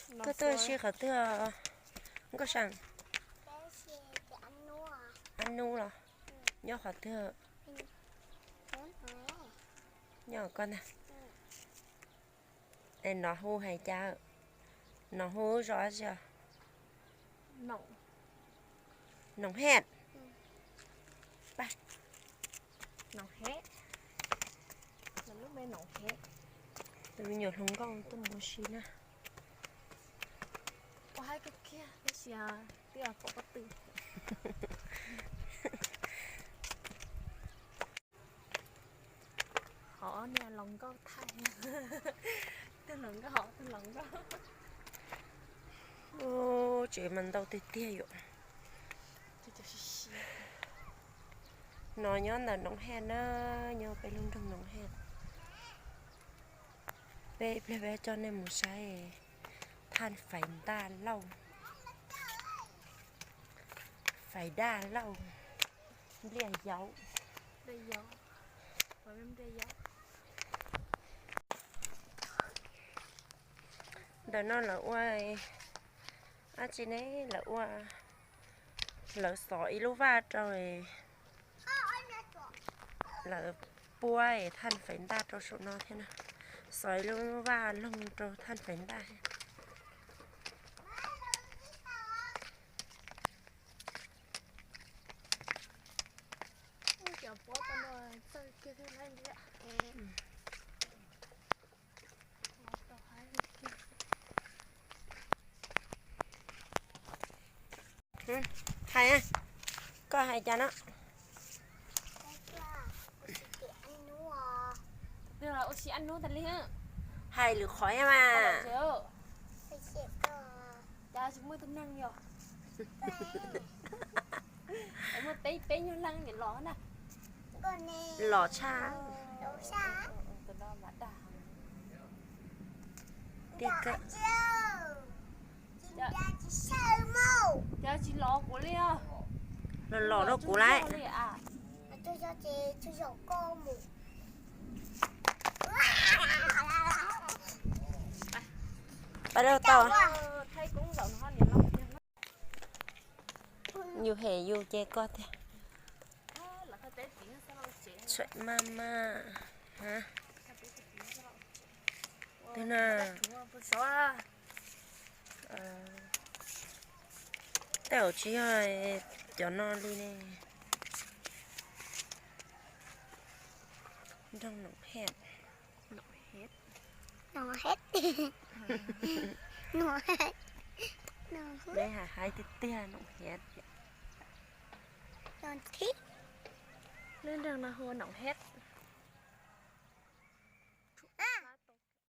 Koj tuaj si qhov twg? Nkauj Sam, ab nub los? Nyob qhov twg? Nyob koj ntag. Es nov hu hais cas? Nov hu zos dab tsi? Noom Hej. Tus me nyuam hluas nkauj tuaj mus ua si na. Hov niag hluas nkauj thaij, tus hluas nkauj, tus hluas nkauj. Ub, tsev mas ntau tiag tiag yom. No nyob ntawm Noom Hej na, nyob peb lub nroog Noom Hej. Peb ib pliag peb coj nej mus saib Thaj Faiv Ntaj Lauj, Faiv Ntaj Lauj, Npliaj Yauv. Ntawm no lawv ua dab tsi ne? Lawv ua, lawv xov ib lub vaj rau, lawv puab Thaj Faiv Ntaj rau saum no thiab na. Xov ib lub vaj loog rau Thaj Faiv Ntaj thiab. Hais, koj hais cas no? Ua si ab nub tas li. Hais lwm qhov mas. Cas tsis muaj tus neeg yog? Muaj peb peb nyuag leej niam los na. Los tshaj. Tiag kawg. Cas tsis los kuv li os. Los los rau kuv lauj. Pab rau tau. Yus hem yus ces koj tiag. Txhawm maj maj. Twg na? Tej zaum tsis yog cov no li ne. Nroog Noom Hej. Peb hais tiag tiag Noom Hej. Lub nroog no hu ua Noom Hej.